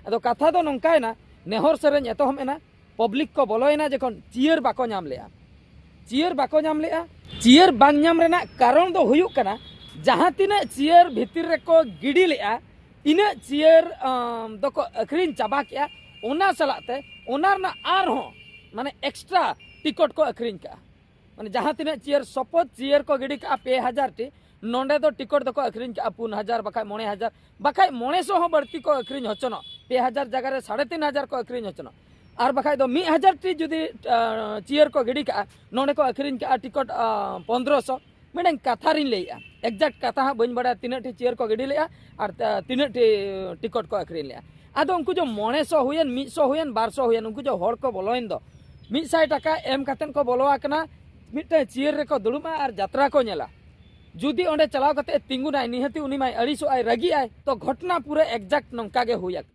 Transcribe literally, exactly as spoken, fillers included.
ᱟᱫᱚ ᱠᱟᱛᱷᱟ ᱫᱚ ᱱᱚᱝᱠᱟᱭᱮᱱᱟ, ᱱᱮᱦᱚᱨ ᱥᱮᱨᱮᱧ ᱮᱛᱚᱦᱚᱵ ᱮᱱᱟ, ᱯᱟᱵᱽᱞᱤᱠ ᱠᱚ ᱵᱚᱞᱚᱭᱮᱱᱟ ᱡᱚᱠᱷᱚᱱ, ᱪᱤᱭᱟᱹᱨ ᱵᱟᱠᱚ ᱧᱟᱢ ᱞᱮᱜᱼᱟ᱾ ᱪᱤᱭᱟᱹᱨ ᱵᱟᱠᱚ ᱧᱟᱢ ᱞᱮᱜᱼᱟ᱾ ᱪᱤᱭᱟᱹᱨ ᱵᱟᱝ ᱧᱟᱢ ᱨᱮᱱᱟᱜ ᱠᱟᱨᱚᱱ ᱫᱚ ᱦᱩᱭᱩᱜ ᱠᱟᱱᱟ, ᱡᱟᱦᱟᱸ ᱛᱤᱱᱟᱹᱜ ᱪᱤᱭᱟᱹᱨ ᱵᱷᱤᱛᱤᱨ ᱨᱮᱠᱚ ᱜᱤᱰᱤ ᱞᱮᱜᱼᱟ, ᱤᱱᱟᱹᱜ ᱪᱤᱭᱟᱹᱨ ᱟᱢ, ᱫᱚᱠᱚ ᱟᱹᱠᱷᱨᱤᱧ ᱪᱟᱵᱟ ᱠᱮᱜᱼᱟ᱾ ᱚᱱᱟ ᱥᱟᱞᱟᱜ ᱛᱮ ᱚᱱᱟ ᱨᱮᱱᱟᱜ ᱟᱨᱦᱚᱸ ᱢᱟᱱᱮ ᱮᱠᱥᱴᱨᱟ ᱴᱤᱠᱚᱴ ᱠᱚ ᱟᱹᱠᱷᱨᱤᱧ ᱠᱟᱜᱼᱟ᱾ ᱢᱟᱱᱮ ᱡᱟᱦᱟᱸ ᱛᱤᱱᱟᱹᱜ ᱪᱤᱭᱟᱹᱨ, ᱥᱚᱯᱚᱡᱽ ᱪᱤᱭᱟᱹᱨ ᱠᱚ ᱜᱤᱰᱤ ᱠᱟᱜᱼᱟ ᱯᱮ ᱦᱟᱡᱟᱨ ᱴᱤ, ᱱᱚᱸᱰᱮ ᱫᱚ ᱴᱤᱠᱚᱴ ᱫᱚᱠᱚ ᱟᱹᱠᱷᱨᱤᱧ ᱠᱟᱜᱼᱟ ᱯᱩᱱ ᱦᱟᱡᱟᱨ ᱵᱟᱠᱷᱟᱡ ᱢᱚᱬᱮ ᱦᱟᱡᱟᱨ, ᱵᱟᱠᱷᱟᱡ ᱢᱚᱬᱮ ᱥᱚ ᱦᱚᱸ ᱵᱟᱹᱲᱛᱤ ᱠᱚ ᱟᱹᱠᱷᱨᱤᱧ ᱦᱚᱪᱚᱱᱚᱜ, ᱯᱮ ᱦᱟᱡᱟᱨ ᱡᱟᱭᱜᱟ ᱨᱮ ᱥᱟᱲᱮ ᱛᱤᱱ ᱦᱟᱡᱟᱨ ᱠᱚ ᱟᱹᱠᱷᱨᱤᱧ ᱦᱚᱪᱚᱱᱚᱜ᱾ ᱟᱨ ᱵᱟᱠᱷᱟᱡ ᱫᱚ ᱢᱤᱫ ᱦᱟᱡᱟᱨ ᱴᱤ ᱡᱩᱫᱤ ᱟᱸ, ᱪᱤᱭᱟᱹᱨ ᱠᱚ ᱜᱤᱰᱤ ᱠᱟᱜᱼᱟ, ᱱᱚᱸᱰᱮ ᱠᱚ ᱟᱹᱠᱷᱨᱤᱧ ᱠᱟᱜᱼᱟ ᱴᱤᱠᱚᱴ ᱟᱸ, ᱯᱚᱱᱫᱽᱨᱚ ᱥᱚ᱾ ᱢᱤᱫᱴᱮᱱ ᱠᱟᱛᱷᱟ ᱨᱤᱧ ᱞᱟᱹᱭᱮᱜᱼᱟ, ᱮᱠᱡᱮᱠᱴ ᱠᱟᱛᱷᱟ ᱦᱟᱸᱜ ᱵᱟᱹᱧ ᱵᱟᱲᱟᱭᱟ ᱛᱤᱱᱟᱹᱜ ᱴᱤ ᱪᱤᱭᱟᱹᱨ ᱠᱚ ᱜᱤᱰᱤ ᱞᱮᱜᱼᱟ ᱟᱨ ᱛᱟ- ᱛᱤᱱᱟᱹᱜ ᱴᱤ ᱴᱤᱠᱚᱴ ᱠᱚ ᱟᱹᱠᱷᱨᱤᱧ ᱞᱮᱜᱼᱟ᱾ ᱟᱫᱚ ᱩᱱᱠᱩ ᱡᱮ ᱢᱚᱬᱮ ᱥᱚ ᱦᱩᱭᱮᱱ, ᱢᱤᱫ ᱥᱚ ᱦᱩᱭᱮᱱ, ᱵᱟᱨ ᱥᱚ ᱦᱩᱭᱮᱱ, ᱩᱱᱠᱩ ᱡᱮ ᱦᱚᱲ ᱠᱚ ᱵᱚᱞᱚᱭᱮᱱ ᱫᱚ, ᱢᱤᱫ ᱥᱟᱭ ᱴᱟᱠᱟ ᱮᱢ ᱠᱟᱛᱮᱫ ᱠᱚ ᱵᱚᱞᱚ ᱟᱠᱟᱱᱟ, ᱢᱤᱫᱴᱮᱱ ᱪᱤᱭᱟᱹᱨ ᱨᱮᱠᱚ ᱫᱩᱲᱩᱵᱼᱟ ᱟᱨ ᱡᱟᱛᱨᱟ ᱠᱚ ᱧᱮᱞᱟ᱾ ᱡᱩᱫᱤ ᱚᱸᱰᱮ ᱪᱟᱞᱟᱣ ᱠᱟᱛᱮᱫ ᱛᱤᱸᱜᱩᱱᱟᱭ, ᱱᱤᱦᱟᱹᱛᱤ ᱩᱱᱤ ᱢᱟᱭ ᱟᱹᱲᱤᱥᱚᱜᱼᱟᱭ, ᱨᱟᱹᱜᱤᱜᱼᱟᱭ᱾ ᱛᱚ ᱜᱷᱚᱴᱱᱟ ᱯᱩᱨᱟᱹ ᱮᱠᱡᱮᱠᱴ ᱱᱚᱝᱠᱟ ᱜᱮ ᱦᱩᱭ ᱟᱠᱟᱱᱟ᱾